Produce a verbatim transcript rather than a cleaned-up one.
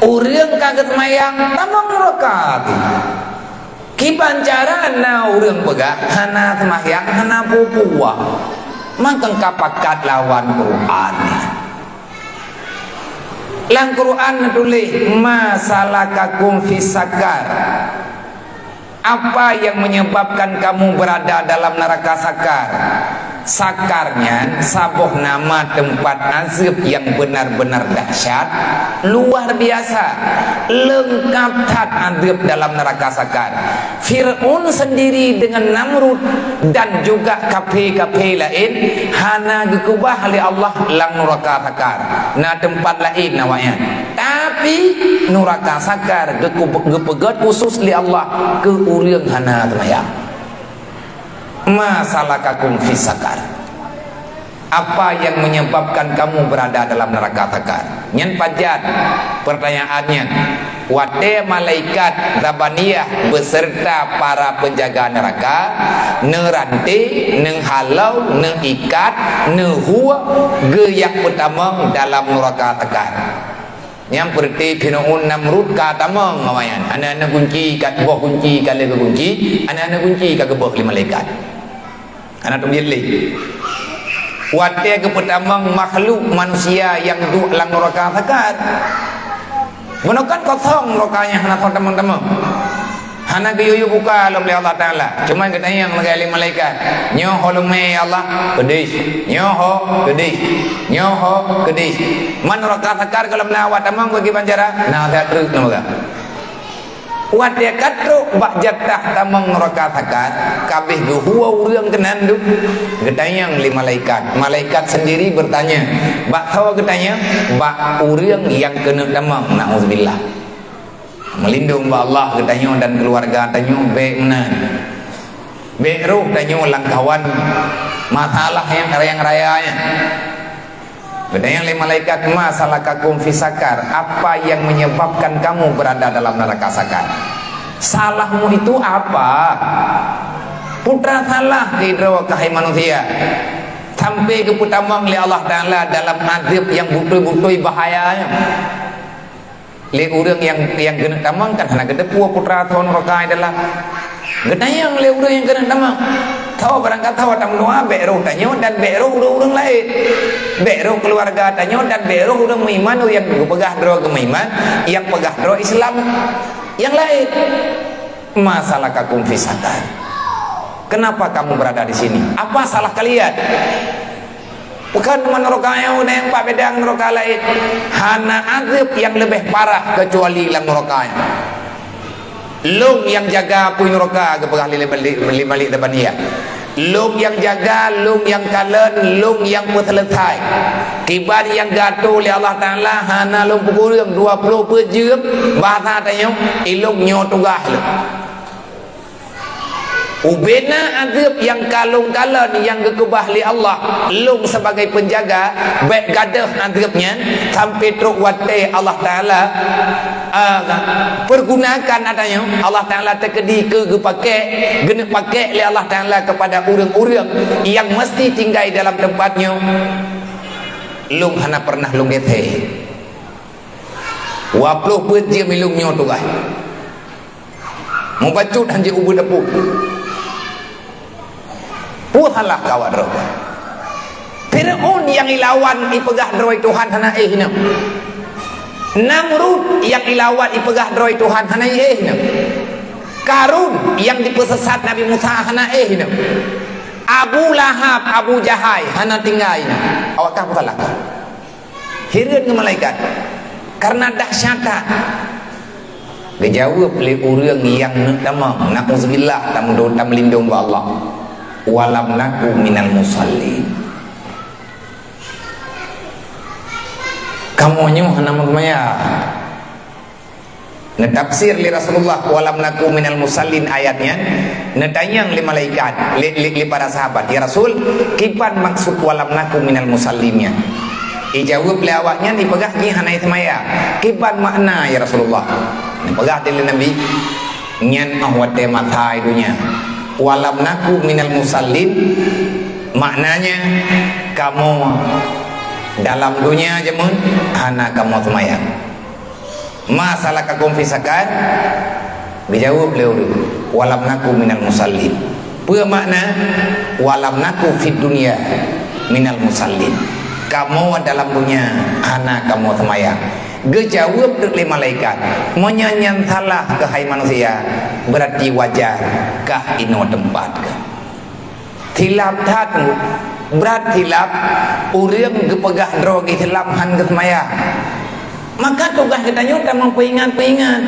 Ureuëng ka geuseumayang tamong nuraka. Kiban cara na ureuëng peugah hana seumayang, hana peue-peue. Maka ka pakat lawan Quran. Lam Quran neutuléh, "Ma salakakum fis saqar?" Apa yang menyebabkan kamu berada dalam neraka Sakar? Sakar nyan saboh nama tempat azab yang benar-benar dahsyat, luar biasa. Leungkap that azab dalam neraka Sakar. Fir'aun sendiri dengan Namrud dan juga kafé-kafé laén hana geukeubah lé Allah lam nuraka Sakar. Na teumpat laén awaknyan. Tapi nuraka Sakar geuku-, geupeugét khusus lé Allah keu ureuëng hana seumayang. "Ma salakakum fis saqar?" Apa yang menyebabkan kamu berada dalam neraka Sakar? Nyan pajan pertanyaan nyan. Watée malaikat Zabaniyah beserta para penjaga neraka neuranté, neuhalou, neuikat, neuhue geujak peutamong dalam nuraka Sakar. Nyang peureuté Fir'aun Namrud ka tamong awaknyan. Hana-hana kunci, ka boh kunci ka lheueh geukunci, hana-hana kunci ka geuboh lé malaikat. Hana teubiet lé. Watée geupeutamong makhluk manusia nyang duek lam nuraka Sakar. Bunoe kan kosong nuraka nyang hana soe tamong-tamong. Hana geuyue buka lom lé Allah Taala. Cuma geutanyong lagée lé malaikat, "Nyoe ho leumé, ya Allah?" "Keudeh." "Nyoe ho?" "Keudeh." "Nyoe ho?" "Keudeh." Man nuraka Sakar gohlom na awak tamong bagi bancara? Na that treuk na meuga. Watée ka trok bak jatah tamong nuraka Sakar, ka abéh geuhue ureuëng keunan duek. Geutanyong lé malaikat. Malaikat sendiri bertanya. Bak soe geutanyong? Bak ureuëng nyang keuneuk tamong. Nauzubillah. Meulindong bak Allah geutanyoe dan keuluwarga tanyoe bék meunan. Bék roh tanyoe lam kawan masalah nyang raya-raya nyan. Geutanyong lé malaikat, "Ma salakakum fi saqar?" Apa yang menyebabkan kamu berada dalam neraka Sakar? Salahmu itu apa? Peue teuma salah keu droe, hai manusia, sampai geupeutamong lé Allah Taala dalam azab nyang beutôi-beutôi bahaya nyan. Lé ureuëng nyang, nyang keuneuk tamong kan hana geuteupeue peue teuma soe nuraka dalam. Geutanyong lé ureuëng nyang keuneuk tamong, "Soe barangkasoe tameudoá bék roh tanyoe dan bék roh ureuëng-ureuëng laén. Bék roh keuluwarga tanyoe dan bék roh ureuëng meuiman, ureuëng nyang geupeugah droe geumeuiman, nyang peugah droe Islam nyang laén. Ma salakakum fi saqar? Kenapa kamu berada di sini? Apa salah kalian?" Bukan cuma nuraka nyoe, na nyang pat beda ngon nuraka laén. Hana azab nyang leubeh parah keucuali lam nuraka nyoe. Lôn nyang jaga apui nuraka, geupeugah lé, lé, lé, lé Malik Zabaniyah. Lôn nyang jaga, lôn nyang kalon, lôn nyang peuseuleusai. Kiban nyang geuatoe lé Allah Taala hana lôn peukureueng, dua ploh peuet jeuem, bahasa tanyoe, ilôn nyoe tugaih lôn. Ubena azab nyang ka lôn kalon nyang geukeubah lé Allah, lôn sibagai peunjaga, bék gadôh azab nyan sampai trok watée Allah Taala, ah, pergunakan ata nyoe, Allah Taala teukeudi keu geupakék, geuneuk pakék lé Allah Taala keupada ureuëng-ureuëng nyang meusti tinggai dalam teumpat nyoe. Lôn hana peureunah lôn gét he. Dua ploh peuet jeuem ilôn nyoe tugaih. Mubacut hanjeuet ubeuet apui. Peue salah kawat droe? Fir'aun nyang ilawan ipeugah droe Tuhan hana éh inong. Namrud nyang ilawan ipeugah droe Tuhan hana éh inong. Karun nyang dipeusesat Nabi Musa hana éh inong. Abu Lahab, Abu Jahai hana tinggai inong. Awak kah peue salah? Hireuen ngon malaikat, kareuna dahsyat that. Geujaweueb lé ureuëng nyang neuk tamong, "Na'uzubillah, tameudo-, tameulindong bak Allah. Wa lam naku minal musallin." Kamoe nyoe hana meuseumayang. Neutafsir lé Rasulullah, "Wa lam naku minal musallin," ayat nyan, neutanyong lé malaikat, lé, lé, lé para sahabat, "Ya Rasul, kiban maksud 'wa lam naku minal musallin' nyan?" Ijaweueb lé awaknyan, ipeugah jih hana seumayang. "Kiban makna, ya Rasulullah?" Neupeugah lé Nabi, "Nyan óh watée masa i donya. 'Wa lam naku minal musallin', maknanya kamoe dalam donya jameun hana kamoe seumayang." "Ma salakakum fi saqar?" Geujaweueb lé ureuëng, "Walam naku minal musallin." Peue makna, "Walam naku fid dunya minal musallin"? Kamoe dalam dunia hana kamoe seumayang. Geujaweueb teuk lé malaikat, "Meunyoe nyan salah keuh hai manusia, beurati wajar kah inoe teumpat keuh." Silap that, brat silap, ureuëng geupeugah droe geusilap han geuseumayang. Maka tugaih geutanyoe tameupeuingat-peuingat.